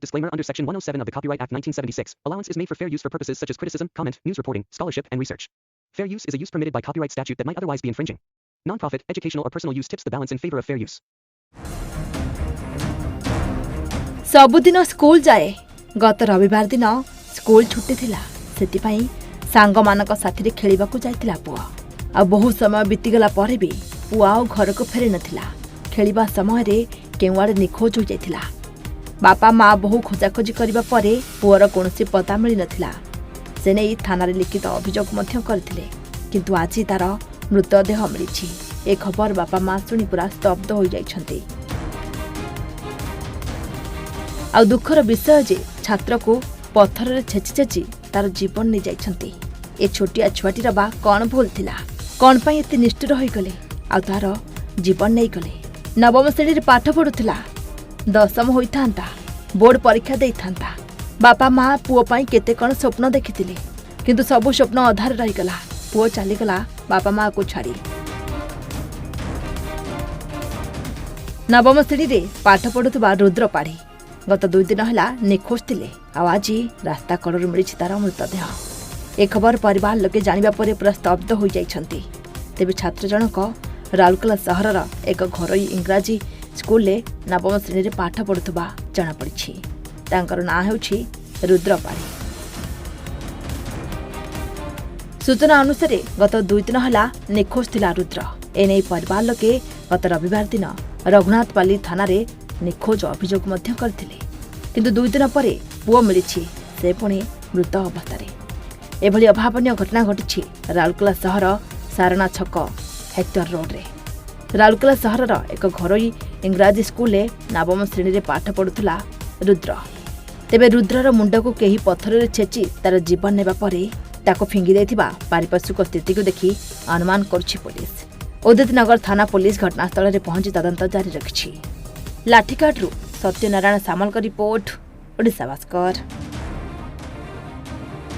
Disclaimer under Section 107 of the Copyright Act 1976. Allowance is made for fair use for purposes such as criticism, comment, news reporting, scholarship, and research. Fair use is a use permitted by copyright statute that might otherwise be infringing. Nonprofit, educational, or personal use tips the balance in favor of fair use. ସବୁଦିନ school ଯାଏ। ଗତ ରବିବାର ଦିନ school ଛୁଟି ଥିଲା, ସେଥିପାଇଁ ସାଙ୍ଗମାନଙ୍କ ସାଥିରେ ଖେଳିବାକୁ ଯାଇଥିଲା ପୁଅ। ଆଉ ବହୁ ସମୟ ବିତିଗଲା ପରେ ବି ପୁଅ ଆଉ ଘରକୁ ଫେରିନଥିଲା। ଖେଳିବା ସମୟରେ କେଉଁଆଡ଼େ ନିଖୋଜ ହୋଇଯାଇଥିଲା। ବାପା ମା ବହୁ ଖୋଜାଖୋଜି କରିବା ପରେ ପୁଅର କୌଣସି ପତ୍ତା ମିଳିନଥିଲା। ସେ ନେଇ ଥାନାରେ ଲିଖିତ ଅଭିଯୋଗ ମଧ୍ୟ କରିଥିଲେ। କିନ୍ତୁ ଆଜି ତାର ମୃତଦେହ ମିଳିଛି। ଏ ଖବର ବାପା ମା ଶୁଣି ପୁରା ସ୍ତବ୍ଧ ହୋଇଯାଇଛନ୍ତି। ଆଉ ଦୁଃଖର ବିଷୟ ଯେ ଛାତ୍ରକୁ ପଥରରେ ଛେଚି ଛେଚି ତାର ଜୀବନ ନେଇଯାଇଛନ୍ତି। ଏ ଛୋଟିଆ ଛୁଆଟିର ବା କ'ଣ ଭୁଲ ଥିଲା? କ'ଣ ପାଇଁ ଏତେ ନିଷ୍ଠୁର ହୋଇଗଲେ ଆଉ ତାର ଜୀବନ ନେଇଗଲେ? ନବମ ଶ୍ରେଣୀରେ ପାଠ ପଢୁଥିଲା, ଦଶମ ହୋଇଥାନ୍ତା, ବୋର୍ଡ ପରୀକ୍ଷା ଦେଇଥାନ୍ତା। ବାପା ମା ପୁଅ ପାଇଁ କେତେ କ'ଣ ସ୍ୱପ୍ନ ଦେଖିଥିଲେ, କିନ୍ତୁ ସବୁ ସ୍ୱପ୍ନ ଅଧାରେ ରହିଗଲା। ପୁଅ ଚାଲିଗଲା ବାପା ମାଆକୁ ଛାଡ଼ି। ନବମ ଶ୍ରେଣୀରେ ପାଠ ପଢୁଥିବା ରୁଦ୍ର ପାଢ଼ୀ ଗତ 2 ଦିନ ହେଲା ନିଖୋଜ ଥିଲେ। ଆଉ ଆଜି ରାସ୍ତା କଡ଼ରୁ ମିଳିଛି ତାର ମୃତଦେହ। ଏ ଖବର ପରିବାର ଲୋକେ ଜାଣିବା ପରେ ପୁରା ସ୍ତବ୍ଧ ହୋଇଯାଇଛନ୍ତି। ତେବେ ଛାତ୍ର ଜଣକ ରାଉରକେଲା ସହରର ଏକ ଘରୋଇ ଇଂରାଜୀ ସ୍କୁଲରେ ନବମ ଶ୍ରେଣୀରେ ପାଠ ପଢୁଥିବା ଜଣାପଡ଼ିଛି। ତାଙ୍କର ନାଁ ହେଉଛି ରୁଦ୍ର ପାଢ଼ୀ। ସୂଚନା ଅନୁସାରେ, ଗତ 2 ଦିନ ହେଲା ନିଖୋଜ ଥିଲା ରୁଦ୍ର। ଏନେଇ ପରିବାର ଲୋକେ ଗତ ରବିବାର ଦିନ ରଘୁନାଥପାଲି ଥାନାରେ ନିଖୋଜ ଅଭିଯୋଗ ମଧ୍ୟ କରିଥିଲେ। କିନ୍ତୁ 2 ଦିନ ପରେ ପୁଅ ମିଳିଛି, ସେ ପୁଣି ମୃତ ଅବସ୍ଥାରେ। ଏଭଳି ଅଭାବନୀୟ ଘଟଣା ଘଟିଛି ରାଉରକେଲା ସହର ସାରଣା ଛକ ହେକ୍ଟର ରୋଡରେ। ରାଉରକେଲା ସହରର ଏକ ଘରୋଇ ଇଂରାଜୀ ସ୍କୁଲରେ ନବମ ଶ୍ରେଣୀରେ ପାଠ ପଢୁଥିଲା ରୁଦ୍ର। ତେବେ ରୁଦ୍ରର ମୁଣ୍ଡକୁ କେହି ପଥରରେ ଛେଚି ତାର ଜୀବନ ନେବା ପରେ ତାକୁ ଫିଙ୍ଗି ଦେଇଥିବା ପାରିପାର୍ଶ୍ୱିକ ସ୍ଥିତିକୁ ଦେଖି ଅନୁମାନ କରୁଛି ପୋଲିସ। ଉଦିତନଗର ଥାନା ପୋଲିସ ଘଟଣାସ୍ଥଳରେ ପହଞ୍ଚି ତଦନ୍ତ ଜାରି ରଖିଛି। ଲାଠିକାଟରୁ ସତ୍ୟନାରାୟଣ ସାମଲଙ୍କ ରିପୋର୍ଟ, ଓଡ଼ିଶା ଭାସ୍କର।